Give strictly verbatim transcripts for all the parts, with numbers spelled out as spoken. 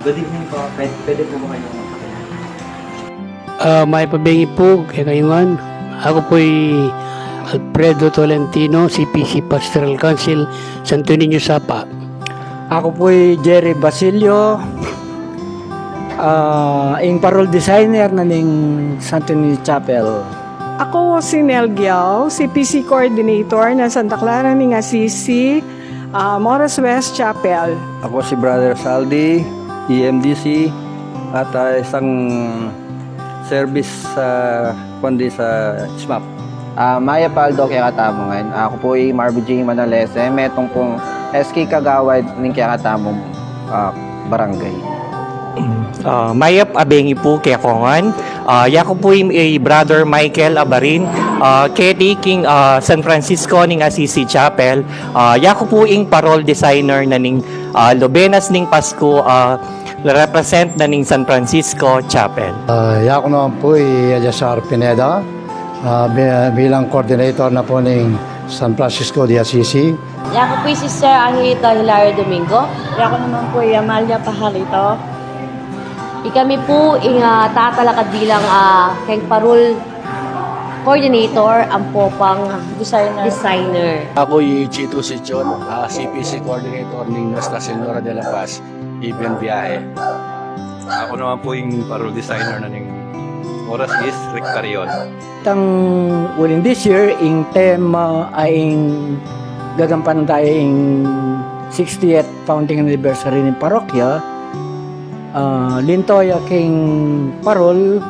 Good evening po. Pwede, pwede po ba kayo magpakilala? Ah, mayap a bengi pu kekayu ngan. Aku pu i Alfredo Tolentino, C P C Pastoral Council, Santo Niño, Sapa. Aku pu i Jerry Basilio, ah, ing parol designer na ning Santo Niño Chapel. Aku si Nel Giao, C P C coordinator ng Santa Clara ning Assisi, ah, Moros West Chapel. Ako si Brother Saldi, E M D C, at, ah, isang service sa, kundi sa smap. Ah, mayap a aldo kekatamu ngan. Aku pu i Marvin J Manalese, metung pung S K kagawad ning kekatamung, ah, barangay. Ah, mayap a bengi pu kekongan. Ah, yaku pu i, i Brother Michael Abarin, ah, keti king, ah, San Francisco ning Assisi Chapel. Ah, yaku pu ing parol designer na ning, ah, Lobenas ning Pasku, ah, represent na ning San Francisco Chapel. Ah, yaku naman pu i Eleazar Pineda, ah, bi-, bilang coordinator na pu ning San Francisco de Assisi. Yaku pu i Sister Angelita Hilario Domingo. Yaku naman pu i Amalia Pajarito. Ikami pu ing, ah, tatalakad bilang, ah, keng parol coordinator ampo pang designer. Designer. Aku i Chito Sichon, ah, C P C coordinator ning Nuestra Señora de la Paz, Ibn Viaje. Aku naman pu ing parol designer na ning Oras East, Rick Carrion. Tang uling this year, ing tema ay ing gagampanan taya ing sixtieth founding anniversary ning parokya. Ah, linto ya king parol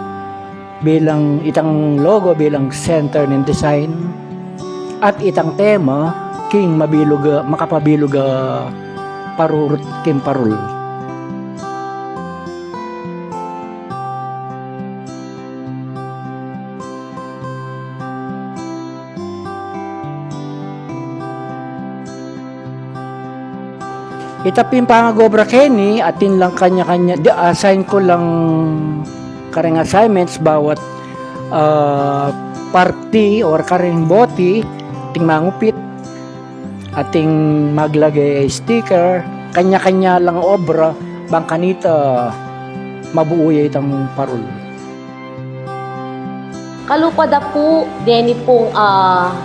bilang itang logo bilang center ning design at itang tema king mabilug a, makapabilug a parurut king parol. Ita pin pangagobra keni, atin lang kanya-kanya, di, assign ku lang kareng assignments bawat, ah, parti or kareng boti, ating mangupit, ating maglage sticker, kanya-kanya lang obra, bang kanita mabuo ya itang parol. Kalupa da pu, deni pung, ah,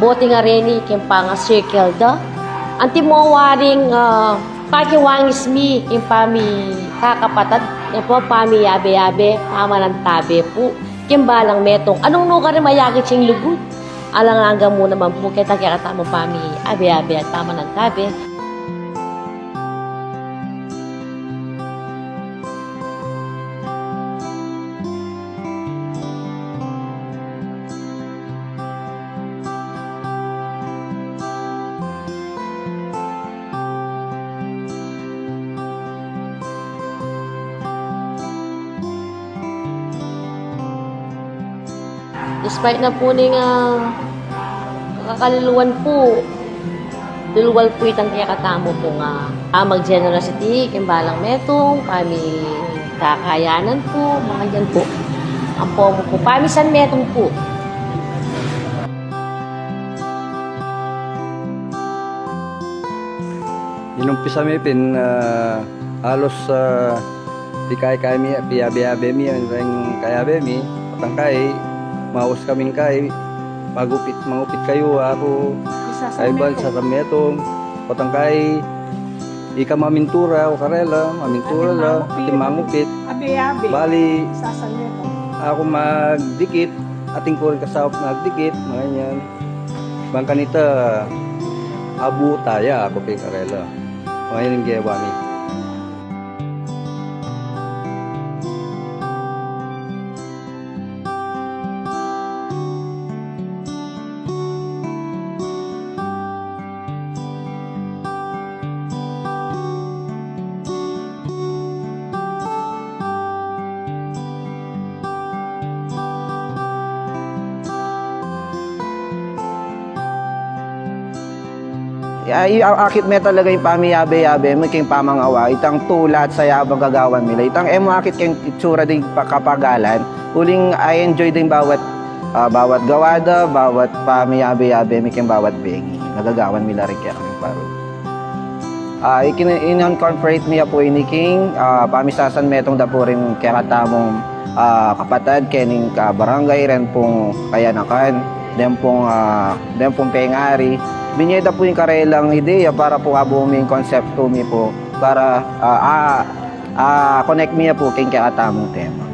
boti nga reni, keng panga-circle da. Antimo waring, ah, pakiwangis mi, keng pamikakapatad, keng pamiyabe-yabe, pamanantabe pu, keng balang metung. Anung nukarin mayakit ing lugud. Alang angga mu naman pu, keta kekatamung pamiyabe-yabe at pamanantabe. Despite na pu ning, ah, kakaliluan pu, lulual pu itang kekatamu pung, ah, mag-generosity keng balang metung, pamikakayanan pu, makanyan pu. Ampo mu pu, pamisan metung pu. Inumpisa mi pin, ah, alos, ah, pikay-kay mi, piyabe-yabe mi, ang kayabe mi, potang kai, maus kami kai, magupit, mangupit kayu, aku, isa sa kaiban metung. Isa sa metung, potang kai, ika mamintura, o karela, mamintura la, atin mangupit. Abe-abe. Bali, isa sa metung. Aku magdikit, atin ku rin kasaup magdikit, makanyan. Bang kanita, abu taya, aku pin karela. Makanyan ing gewa mi. Ay, a-, akit me talaga ing pamiyabe-yabe mu keng pamangawa, itang tulat sa yabang gagawan mi la. Itang e mu akit keng itsura ding pa-, kapagalan, uling a-enjoy ding bawat, ah, bawat gawa da, bawat pamiyabe-yabe mi keng bawat bengi. Nagagawan mi la rin keng parol. Ah, ikin-, in-incorporate mi ya pu ini king, ah, pamisasan metung da pu ring kekatamung, ah, kapatad, kening kabarangay, ren pung kayanakan, den pung, ah, den pung pengari. Binie da pu ing karelang ideya para pu abuan mi ing konseptu mi pu, para, ah, ah, ah, connect mi ya pu king kekatamung tema.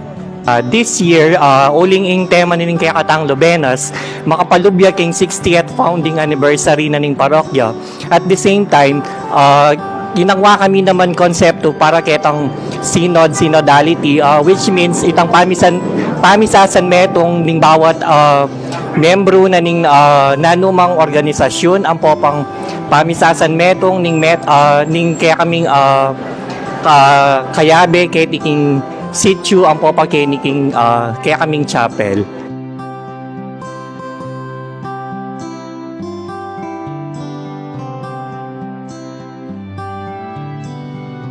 Ah, this year, ah, uling ing tema na ning kekatang Lubenas, makapalub ya king sixtieth founding anniversary na ning parokya. At the same time, ah, ginagawa kami naman konsepto para ketang synod, synodality, ah, which means itang pamisan-, pamisasan metung ning bawat, ah, miyembro na ning, ah, nanumang organisasyon, ampo pang pamisasan metung ning met-, ah, ning kekaming, ah, ka-, kayabe keti king sitio, ampo pa keni king, ah, kekaming chapel.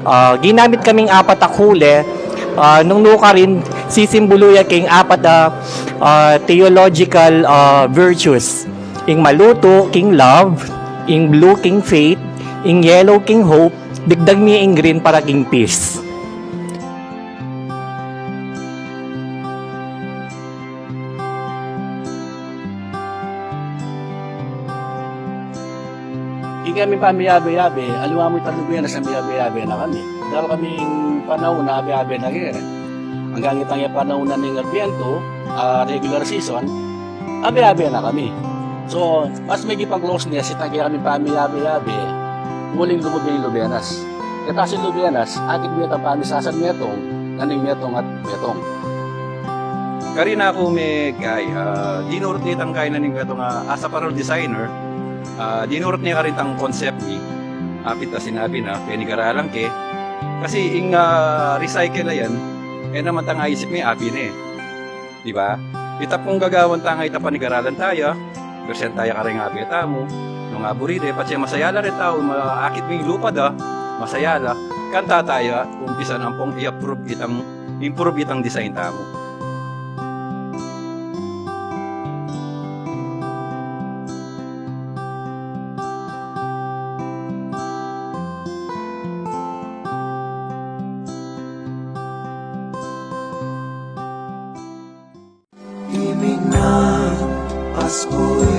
Ah, ginamit kaming apat a kule, ah, nung nukarin sisimbulu ya king apat a, ah, theological, ah, virtues. Ing malutu king love, ing blue king faith, ing yellow king hope, digdag mi ing green para king peace. Ing kami pamiyabe-yabe, aliwa mu itang Lubenas a miyabe-yabe na kami. Dahil kaming panaun na abe-abe na kami. Anggang itang ya panaun na ning Adviento, ah, regular season, abe-abe na kami. So, mas migit pang closeness itang kekami pamiyabe-yabe, uling lumub ing Lubenas. Keta sing Lubenas, akit mi itang pamisasan metung, na ning metung at metung. Karin aku me, kay, ah, dinurut ne itang kayna ning metung, ah, as apparel designer, ah, dinurut ne karin itang concept mi, apit a sinabi na, penigaralan ke. Kasi ing, ah, recycle a yan, e naman tang aisip me, abi ne. Di ba? Ita pung gagawan tang ita, panigaralan taya, persen taya kareng abe tamu, nung aburi de, patse masaya la reng tau, ma-, akit ming lupa da, masaya la, kanta taya, umpisan ampong i-approve itang, improve itang design tamu. Imig na, Pasku'y